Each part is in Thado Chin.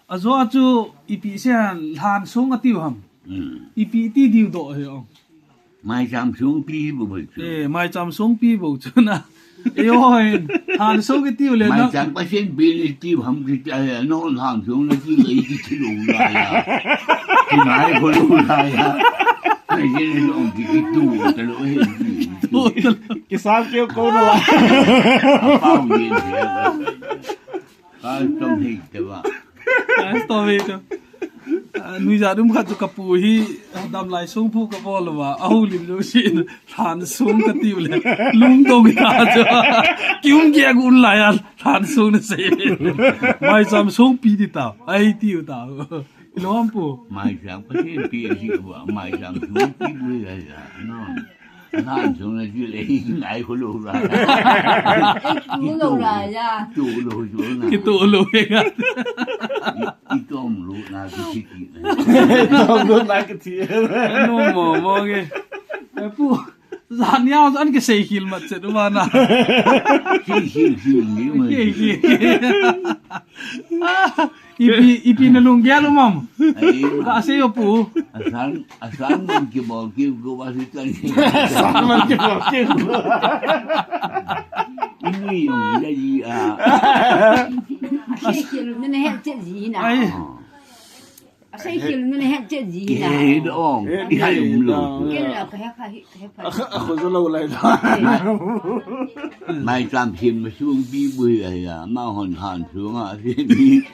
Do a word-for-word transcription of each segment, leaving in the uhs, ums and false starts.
Ajo a chu ipi se han lhan song atiu ham. Hmm. Ipi ti diu doh he ong. Maicham songpi bou bou chu. Eh, maicham songpi bou chu na. Eh, oi, lhan song itiu le na. Maicham Pathen pi itiu ham ki, eh, no lhan song na ti le ki ti lo la ya. Ki nai ko lo la ya. Ai, ye lo ki ki tu ta lo he. Ki sa ke ko na la. Pau ye. Ka tom hei te ba. Ka tom hei te. Ah, nuijat um khat chu ka pu hi, ah, damlai songphu ka bol uva, a houlim jong si in, lhan song ka tiu le, lungdong ta chu. Ki um ke gun lai a, lhan song na sei. Maicham songpi ti ta, ai tiu ta. Ilom pu. Maicham Pathen pi a si uva, maicham songpi bu ya ya. No. Nan chung na ji le, ngai ko lo ra. Eh, tu lo ra ya. Tu lo jo na. Ki tu lo he ga. I, i tom lo na ki ti ti. Tom lo na ki ti. No mo mo ke. Eh, pu. Zan ya an ke sei khil mat chet ma na. Ki ki ki ni ma. Ki ki. Ipi, ipi na lunggel um am? Ai. Ka sei o pu. Asan, asan man kibol ki go ba si tan. Asan man kibol ki go. Ini yung jadi a. Asei khel na na het chet ji na. Ai. Asei khel na na het chet ji na. Ke dong. Ke hai um lo. Ke la ka ha ka hi. Ako sa lo lai da. Mai tam sim ma sung bi bu ya ya, ma hon han su nga si ni.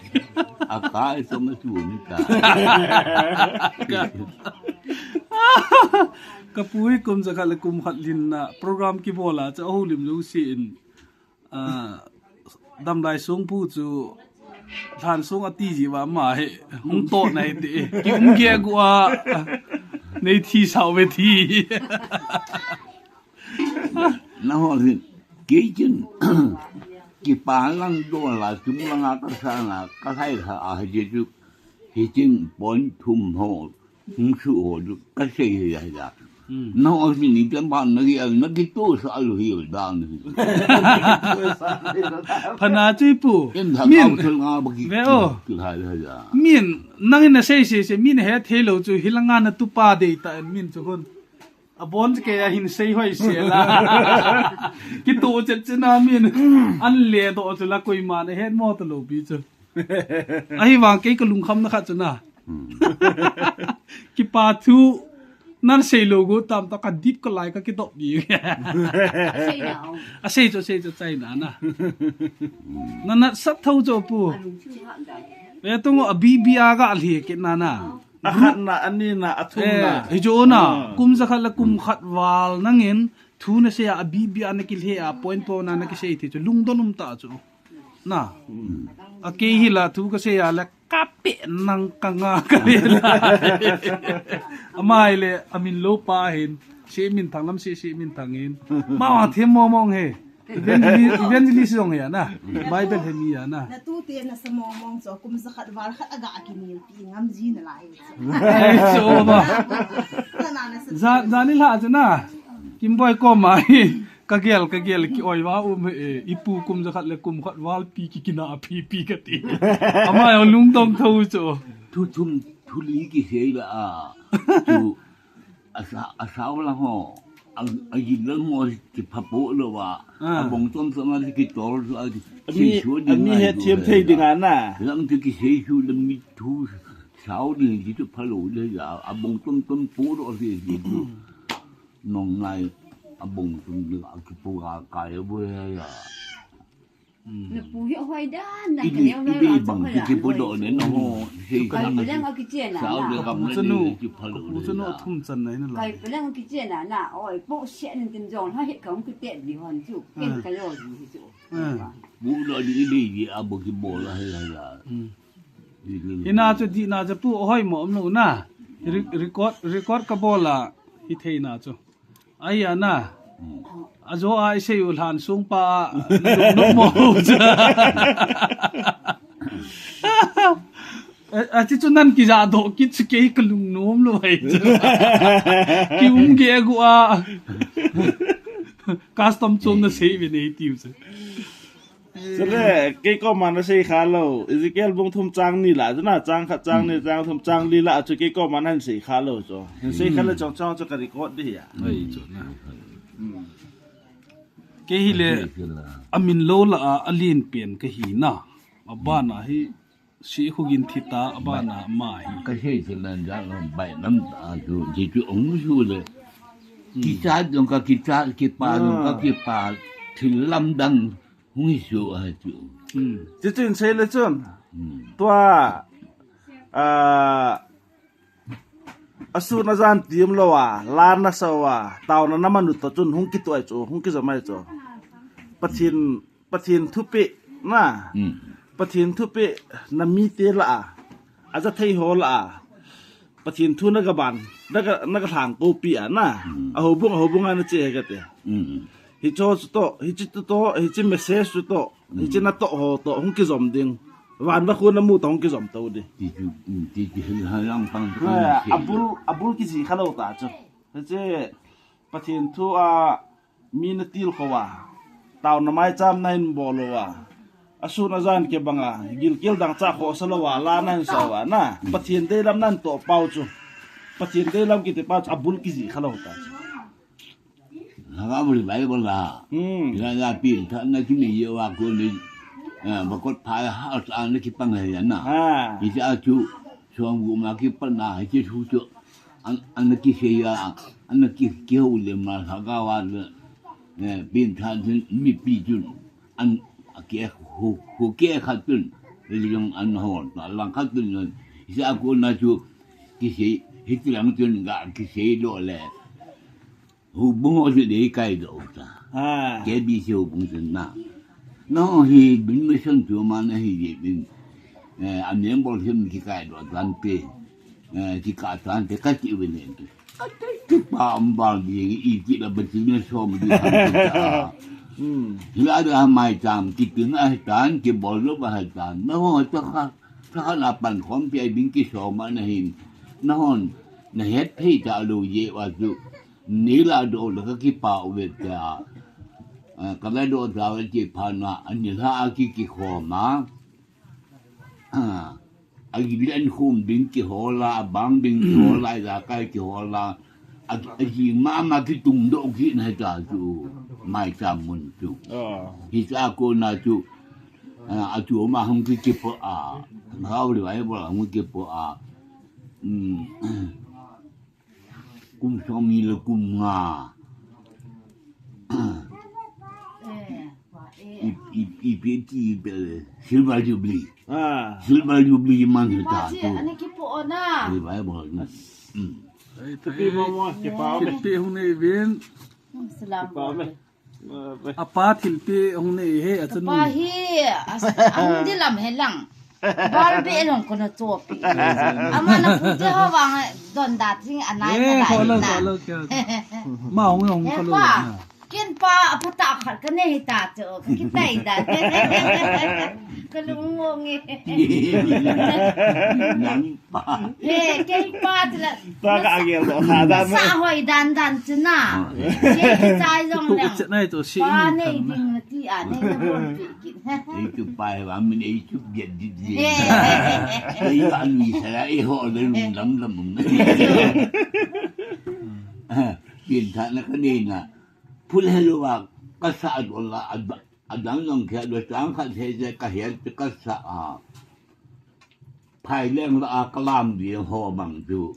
A ka so ma su ni ka. Ka pu hi kum jakhat le kum khat lhin na program ki bol a cha ho lim jong si in. Ah, damlai songphu chu lhan song ati ji uva ama hi hung to nai ti. Ki um ke gu a nei thi sao ve thi. Na ho hin kei chin kipa lang do la tum lang a ka sa na ka sai kha a je chu hi chin pon thum ho. Hung su ho du ka sei hi ya ya. Hmm. Na ho si ni kan ba na ki na ki to sa lu hi da ni. Phana chui pu. Em sa min. Ka thil nga ba ki. Ve o. Ki hai ya ya. Min nang in na sei sei sei min he thei lo chu hi la nga na tu pa dei ta min chu kon. A bon ke ya hin sei hoi se la. Ki to chet chet na min. An le do chu la koi ma na het mo to lo pi chu. Ahivang kei ka lungkham na khat chu na. Hmm. Kipa thu nan sei lo gu tam ta ka dip ka lai ka kidop di. Asei na o. Asei chu, asei chu chai na na. Hmm. Na na sat tho chu pu. A lung chu ha da. Ve tung a B B a ga lhe ke na na. A khat na, ani na, a thum na. Eh, hi chu na. Ah. Kum jakhat le kum khat val nangin thu na sei a, a B B a na kilhe a, point po na na kisei thi chu lungdon um ta chu. Na. A kei hi la thu ka sei a le ka pe nang ka nga ka le la. Amai le amin lo pa hin. Si min thang lam si, si min thang hin. Ma wa them mo mong he. Evangelist, evangelist jong he na. Bible he mi ya na. Na tu te na sa mong mong cho kum jakhat val khat aga ki mi pi ngam ji na lai. Ai, so ba. Na, na, na, sa. Za, za ni la chu na. Kim boi ko ma hi. Ka gel, ka gel, ki oi va um e, i pu kum jakhat le kum khat val pi ki kina a pi pi ka ti. Ama yo lungdong tho chu. Thu thum, thu li ki sei la a. Chu, a sa, a sa la ho. A, a yi la ho ki pha po lo wa. Ah. A bong tom tom a ki tol so a ki. Ami, sei su ding ami a he yo thiam he thei ding la. A na. Lang tu ki sei su le mi thu sao ding ki tu pha lo le ya. A bong tom tom po lo se ki tu. Nong nai a bong tum ni a ki pu ga kai a bu ya ya. Na pu hi hoi dan na. Ibi, ka neo na ibi la bang chong ki la ki pu hoi do ne chu. No ho. Sei kai ka pa leng a ki chen na. Sao na. De kam na. Ka pu chanu, ni ki pha lo ka pu chanu da. Thum chan nai na la. Kai pa leng a ki chen na na. Oi, po se nin tin jong ha he ka hung ki te di hon chu. Ken ka yo di chu. Ah. Bu lo di di di a bu ki bo la he la ya. Hmm. Hina chu dihna chu pu hoi mo um lo na. Re-, record, record ka bol a hi theina chu. Ai a na. Ajo a i sei u lhan sung pa a, no mo chu. A, a chi chu nan ki ja do ki chu kei ka lung nom lo ai chu. Ki um ke gu a. Custom chom na sei ve nei tiu chu. Chule, kei koma nasei kha lou. Ezekiel bung thum chang ni lah, chuna chang khat chang ni, chang thum chang li lah, chu kei koma nahin sei kha lou chu. Hin sei kha le chong chong chu ka record ding ahi. Ai chu na. Kei hile, amin lou lah a, alen pen kahi na. Abana hi, Sikhu Gin thi ta, abana ama hi. Kasei chu nan ja lo bai lam ta chu, ji chu ong su le. Kicha jong ka kicha, kipa jong ka kipa, thil lamdang hung hi su a chu. Chuchu hin sei le chun. Tua, a, asun ajan ti um lou a, la nasa uva, taona naman u toh chun hung kitoh ahi chu, hung kijom ahi chu. Pathen, Pathen thupeh, na. Pathen thupeh, namite lah a, aja thei ho lah a, Pathen thu nagaban, naga, naga lhang kopi a, na. Ahoubung, ahoubung a nache ahi kate. Hicho chu toh, hichi chu toh, hichi message chu toh, hichi natoh ho toh, hung kijom ding. Van vakhu namu toh hung kijom tou ding. Ti chu, ti chu, hi ha lang pang chu. Abul, abul kijih kha lou ta chu. Hiche Pathen thu a mi natilkhou a, taona maicham nahin bol uva, asun ajan kibang a, gilkel dangchah khohsa lou a, la nahin sa uva, na. Pathen deilam nahin toh pau chu. Pathen deilam kiti pau chu, abul kijih kha lou ta chu. Lhagao revival a. Hmm. Lhagao pen thah na kinei uva koni, eh, bakot pha ha sa na kipang hai na. Ha. Hiche a chu, som gup ma kipat na, hiche thu chu, an, ana kisei a, ana ki, kihou le ma lhagao a le, eh, pen thah chun mipi chun, an, a ki, hu, hu ki khat chun, le jong an hon, ta lang khat chun, hiche a kona chu, kisei, hiti lang chun ga kisei lou le. Houbung ho chu dei kaidoh ta. Ah. K B C houbung chu na. Nangho hi bin mission chu ma nahi jeh in. Eh, a member hin kikaidoh tan te. Eh, kikah tan te kati uvin e. Ati pa um bal ding iti la bati na som di ham ta. Hmm. Hila da maicham kitin ahi tan, kibol lou ahi tan. Nangho ta kha, ta kha la pankhom pi ai bin kisom a nahin. Nahon, nahet phei talou jeh uva chu. Nei ladoh le kakipah uve tia. Ah, kaladoh tauve ti phat na, ani lha a ki, kikhom a. Ah, a len khum ding kihol a, abang ding kihol a, ijakai kihol a. A, ajing mama kitungdoh kit na hita chu, maicham mun chu. Ah. Hiche a kona chu, ah, achu ma hung ki, kipo a. Lhagao revival a hung kipo a. Hmm. Kum som ni le kum nga. I, i, ipi ti, ipi le, Silver Jubilee. Ah. Silver Jubilee man hita chu. Ani kipo na. Revival na. Hmm. Ai, thilpeh mo mo, kipa. Thilpeh hung nei uvin. Salam. Kipa me. Apa thilpeh hung nei e, achanu. Apa hi, as-, ahung di lam he lang. Bal be long kono chopi. Ama na pu te ho vang don da thing anai. Eh, na lai ho lo, na. Ho lo kya. Ma hung hung ko lo. Ken pa, apa ta khat ka nei ta chu, ka kitai da. Ka lung mo nge. Nang pa. He, kei pa chu la. Pa ka agel do kha dan. Sa hoi dan dan chu na. Kei chai jong le. Tu chet nai to si. Pa nei ding na ti a, nei na bon pi kin. Ei chu pa he wa min ei chu biat di di. He. Ei wa mi sa la ei ho le lung lam lam. Pin tha na ka nei na. Phul he lo wa ka sa do la a, adang jong khe do chang khat he je ka he ka sa a. Phai leng la a kalam di ho bang chu.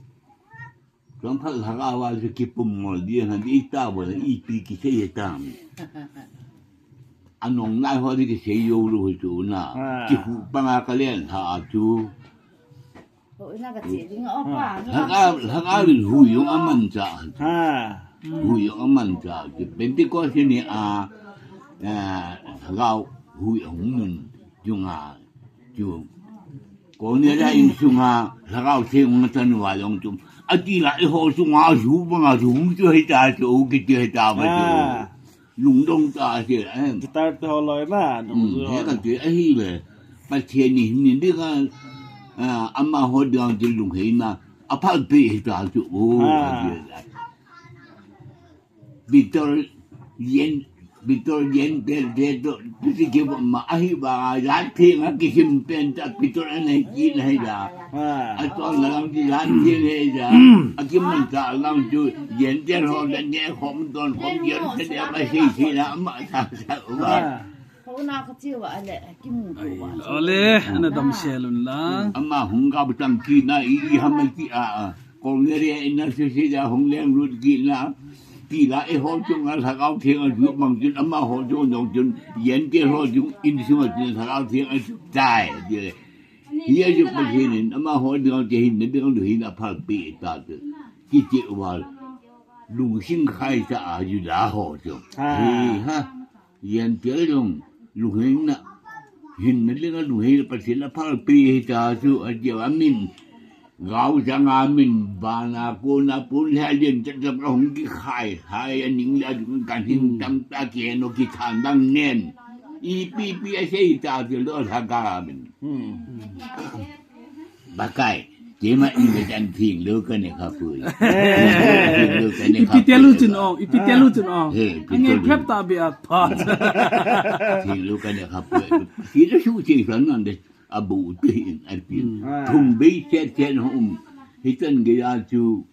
Chang khat lhagao a chu kipum ngol di han di ta bo ipi kisei tam. Anung nai ho di kisei yo lu chu na. Ah. Kihu panga kalen ha chu. Ho ina ka che ding o pa. Lhagao, lhagao in hui jong aman cha. Ha. Hui jong aman cha. Pentecost ni a, eh, lhagao hui jong mun jong a. Chu. Ko ni la in sunga lhagao se ngun tan wa jong chu. Ati la i ho sunga ju banga ju hung chu hita chu ki ti hita ba chu. Ah. Lungdong ta se, eh. Guitar te ho loi na, dong zu. He ka ti ahi le. Pathen ni ni de ka, ah, ama ho dang ti lung hei na. A phal pe hita chu. Oh, ah. Peter Yen Pitor yen pel te to, piti ki ma ahi ba, jan theng a kisim pen ta, pitor anai ki na hi da. Ah. A ton na lam ki jan theng he da. A ki man ta lam tu, yen te ho da ne khom ton khom yen te ne ma sei sei na ma sa sa ba. Ah. Kona ka chiu a le, ki mu tu ba. Ole, ana dam se lun lang. Ama hung ga bu tam ki na i, i ham ki a, a. Kong ne re ina se se da hung leng lut ki na. Ti la e ho chung a lhagao theng a ju mang chun ama ho chung jong chun yen ke ho chung in sung a chun lhagao theng a ju tai. Ti le. Hi a ju pa hin in ama ho ding a ke hin na ding a lu hin a phal pi ta tu. Ki ti wal. Lung sing khai ta a ju da ho chung. Ah. Hi ha. Yen tia jong, lungheng na, hin na ling a lungheng na Pathen a phalpi hi ta chu a tia a min, gao chang a min, bana kona pun he a lien chat chat a hung ki khai, khai a ning le a dung kan hin tam ta ki hen o ki than dang nen. Ipi pi a sei ta chu lo tha ka min. Hmm. Pakai, keima in ve chan thing lo ka ne kha pui. Thing lo ka ne kha pui. Ipi tia lu chun ong, ipi tia lu chun ong. He, ipi tia lu. Ange phep ta be a pha. Thing lo ka ne kha pui. Ti lo su ti san nan de, a bu tu hin, a ti. Hmm. Thum bei chet chet hum. Hi chan ge ya chu.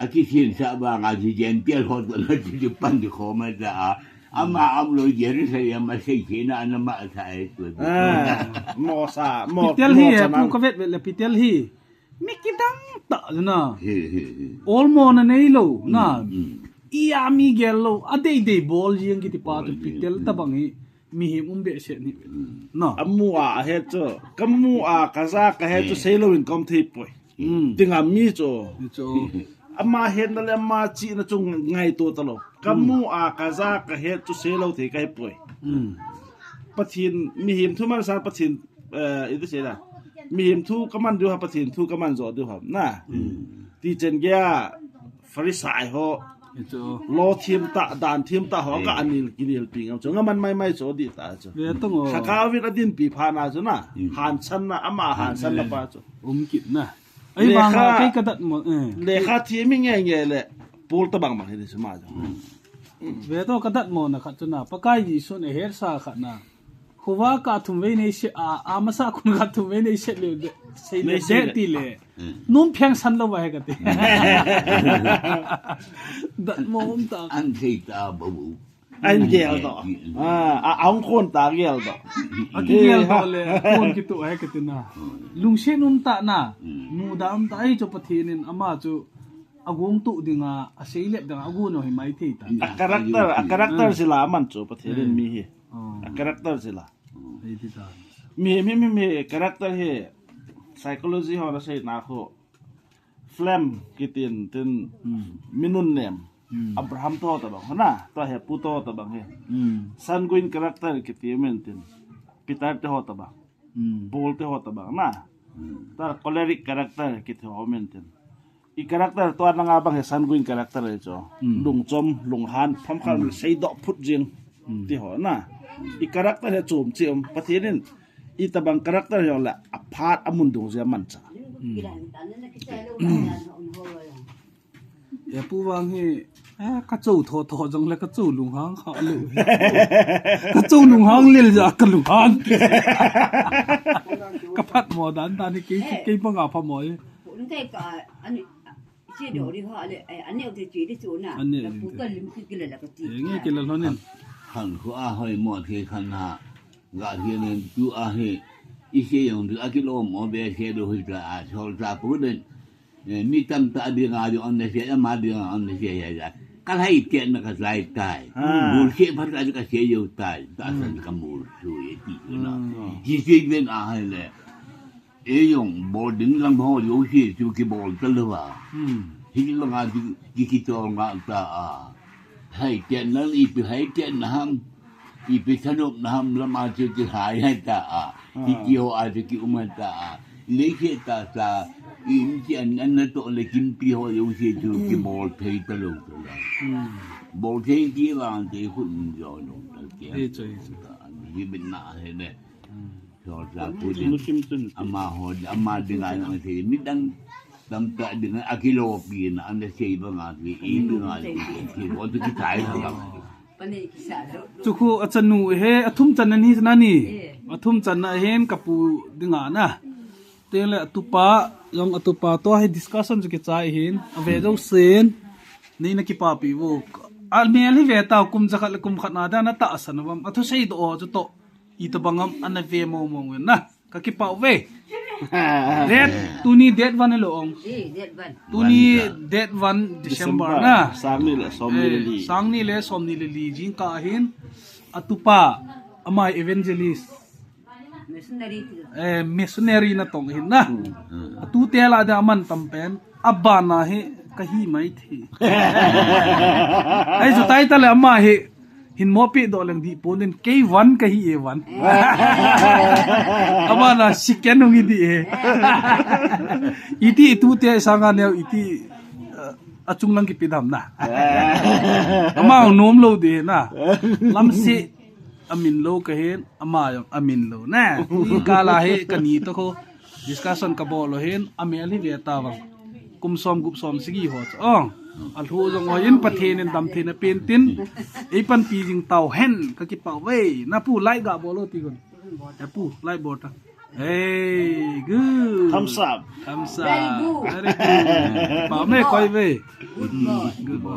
A kisin sa ba nga ji jen tia ho to na ji ji pan ji kho ma ja. Ama am lo Jerusalem a sei sei na na ma sa e tu. Ah, mo sa, mo, Pitel hi, mo he, sa pu na. Ka vet vet le Pitel hi. Mi kidang ta na. He, he, he. Ol mo na nei lo na. Mm, mm. I a mi gel lo. A dei dei bol jing kiti pa tu Pitel ta bang hi. Mihem um behseh ni. Hmm. Na. Amu a, ahet chu. Kamu a, kaja kahet chu, hmm, seilouvin kaum thei poi. Hmm. Ti ngam mi chu. Ni chu. Ama hetna le ama chihna chu ngaito talou. Kamu a, kaja kahet chu seilou thei kahi poi. Hmm. Pathen, mihem thu man san Pathen, eh, iti sei la. Mihem thu kaman diu ham, Pathen thu kaman jo diu ham. Na. Hmm. Ti chen gei a, Pharisai ho. Ni chu. Lo thim ta, dan thim ta ho, ka anil, kinil pi ngam chu. Nga man mai mai chu, di ta chu. Ve tong o. Lhagao vin adin pi pha na chu na. Mm. Hansan na, ama hansan na pa chu. Um kit na. Ai, lekha, vang a, kei ka dat mo, eh. Lekha thi mi nge nge le, pul ta bang bang hi di chu ma chu. Mm. Ve to ka dat mo na khat chu na. Pakai Jesu ne her sa khat na. Khuva ka thum vei nei se a, a masa kun ka thum vei nei se le, sei le, nei se de le. Ti le. Hmm. Num pheng san lou va he ka ti. Dat mo um ta. An sei ta ba bu. An gel to. Hmm. Ah, a, a hung khon ta gel to. A ki gel to le, khon ki to he ka ti na. Hmm. Lungset um ta na. Hmm. Muda um ta ai chu Pathen in ama chu a gong tu ding a, a sei lep ding a, a gon o hi mai thei ta. A character, a character, hmm, sila man chu Pathen in, hmm, mi hi. Oh. A character sila. Ei ti ta. Mi, mi, mi, mi character hi psychology ho na sei na khu. Flame kitin tin, hmm, mi nunnem. Hmm. Abraham to ta bang, na, to he pu to ta bang he. Hmm. Sanguine character kiti men tin. Peter te ho ta bang. Hmm. Paul te ho ta bang, na. Hmm. Ta choleric character kiti ho men tin. I character to na nga bang he sanguine character le chu. Hmm. Lungchom, lunghan, pham khan, hmm, seidoh phut jing. Hmm. Ti ho na. I character he chom chom. Pathen in i tabang character ho le aphat amun dung jia man cha. Hmm. E pu vang hi, eh, ka chou tho tho jong le ka chou lunghang kha le. Ka chou lunghang le ja ka lunghang. Ka phat mo dan dan ni kei, kei bang a pha mo e. Pu ngai ka, ani, chi do ri ha le, eh, ani o te chi di chu na. Ani o te. Pu ka lim ki ki le la ka ti. Eh, nge ki la lo nen. Han khu a hoi mo the khan ha. Ga hi nen tu a he. I se yong tu a ki lo mo be se do hi ta a chol ta pu den. Eh, mi tam ta ding a ding on na se, ama ding a on na se ya ya. Ka hai te na ka zai tai. Ah. Mul se phat ka ka se yo tai. Ta san ka mul su ye ti na. Hmm. Ji se ben a hai le. E jong bol ding lam ho jouse chu kibol ta lou a. Hmm. Hi lang a ki, ki, kitol nga ta a. Hai ken nan ipi hai ken na ham. Ipi thanop na ham lam a chu kihai hai ta a. Ah. Hiti ho a chu ki um ta a. Leiset tah tah in ki an, an na toh le kimpi ho jouse chu kibol thei ta lou ta la. Hmm. Bol thei ti vang te khun jo no ta ke. Hi chu, hi chu. Hi ben na he ne. Hmm. Chol sa pu din. Amaho, ama ding a nang thei midang. Tamtah ding a kilopi na, ana sei banga ki, i dinga ki, ki, o tu ki tai na bang. Chu khu achanu he, athum channa ni na ni. Athum channa hin kapu dinga na. Teng le atupa, jong atupa to hi discussion chu kichai hin. Ave jo sen. Nei na kipapi vo. Amel hi ve ta kum jakhat le kum khat na da na tahsan avam. Athu sei doh chu to. Itobang am ana ve mo mo ven na. Ka kipah uve. Date, tuni date one lo ong. Eh, date one. Tuni date one December na. Sang ni le som ni le li. Eh, sang ni le som ni le li jingkah hin. Atupa, ama evangelist. Missionary ti. Eh, missionary natong hin na. Atute lah a aman tam pen. Abana hi kahi mai thi. Ai, jutai ta le ama hi. Hin mopi doh leng dih pon in kei one kahi e one. Abana second hung hi dih e. Iti itute sanga neo iti, eh, achung lang kipi dam na. Ama hung nom lo dih na. Lamsi amin lo kahin, ama jong amin lo na. Ti kala hi kani to kho. Discussion kabol lo hin, amel hi ve ta vang. Kum som gup som sigi ho chu. Oh. Alhu jong ho in Pathen in damtheina pen tin. Ei panpi jing tau hen ka kipah uve. Na pu like ga bol lo ti gon. Ya pu like bol ta. Hey, good. Thumbs up. Thumbs up. Very good. Very good. Pa me koi ve. Good boy. Good boy.